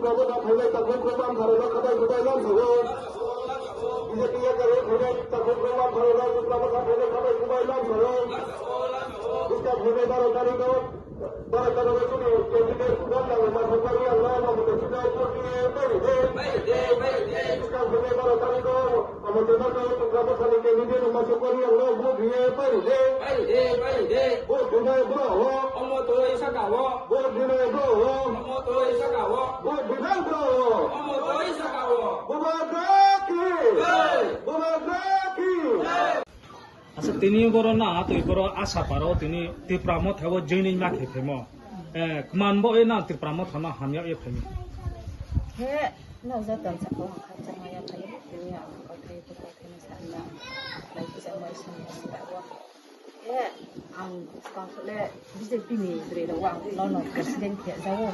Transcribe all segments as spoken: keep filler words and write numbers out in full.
Tiprasa phainai takhuk rok lamsaro no khabai khubai lamsaro. B J P yakarwi phainai takhuk rok lamsaro no Tiprasa phainai khabai khubai lamsaro. Buskang phainai baro tarikh o, baro tarikh o chini candidate Ganda Roma Sokari ang no Mamata Sinai purti phainai de. Buskang phainai baro tarikh o. Omo tei no tei tongkha bwsani candidate wngma sokori ang no vote riye pai ride. Pai ride, pai ride. Vote rinai bro ho. Omo tei saka ho. Vote rinai bro ho. Omo tei saka ho. Vote rinai bro ho. Omo tei saka ho. Bubagra ki. Jai. Bubagra ki. Jai. Asa tini boro na twi boro Asaparo tini Tipra Motha o joining ma khe phemo. Eh, kman bo e na Tipra Motha no hamya e phemo. He, no joto ang saka ang kha chama ya phai tini ang kha thai to kha thai sa na. Lai kisa mai sung sida o. He, ang kha le B J P ni bwrwi rok ang no no president khe jago.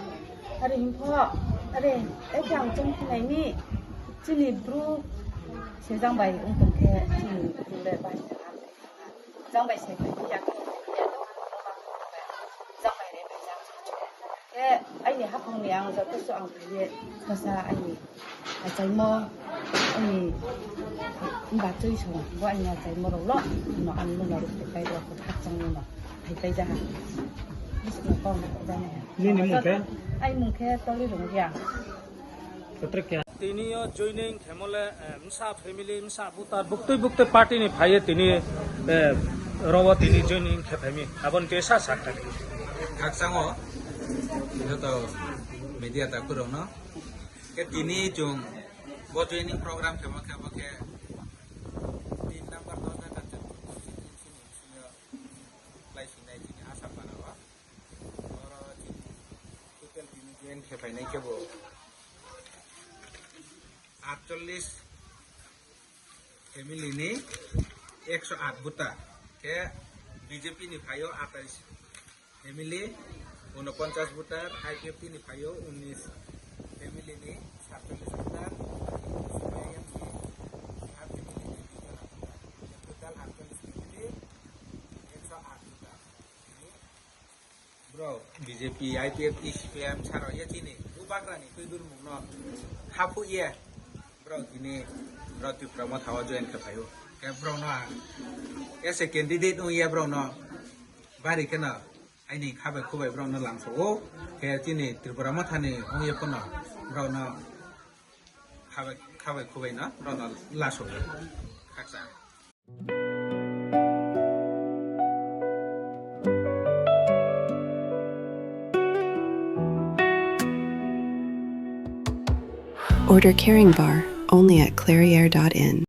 Are him pho, are, e khe ang chong khinai ni chini bru se jang bai ung tong khe chini bru le bai. Jang bai se khe ya khe ya to jang bai re bai jang. Khe aini haphang ni ang joto so ang khe kasa aini achaimo aini ba twi song bo aini achaimo rok lo no ang no rok khe pai rok khe khakchang no hai pai jaha. Bisno kong jani. Nini mung khe? Ai mung khe Toli Rungya. Tini o joining khemole, eh, msa family, msa butar, buktui buktui party ni phaiye tini, eh, robo tini joining khe phaimi. Abon tesa sakta. Khaksango, joto media takhurokno. Khe tini chwng bo joining program khemo khe bo khe tin number dos na kanchal. Lai sinai chini Asapara o. Oro chini total tini join khe phainai khe bo atchollis family ni ekso at buta. Khe B J P ni phaio atais family, unoponchas buta, I P F T ni phaio unnis family ni satchollis buta, C P I M ni sat family ni duijona buta. Total atchollis family, ekso at buta. Bro, B J P, I P F T, C P I M saro ya chini, bubagrani twi durmung no haphu ye. Bro, tini bro Tipra Motha o join khe phaio. Khe bro no ang as a candidate wng ye bro no bari khe no aini khabai khubai bro no langso o. Khe chini Tripura Motha ni wng ye phano bro no khabai, khabai khubai no bro no laso o. Khaksa. Order Caring Bar only at clairiere dot in.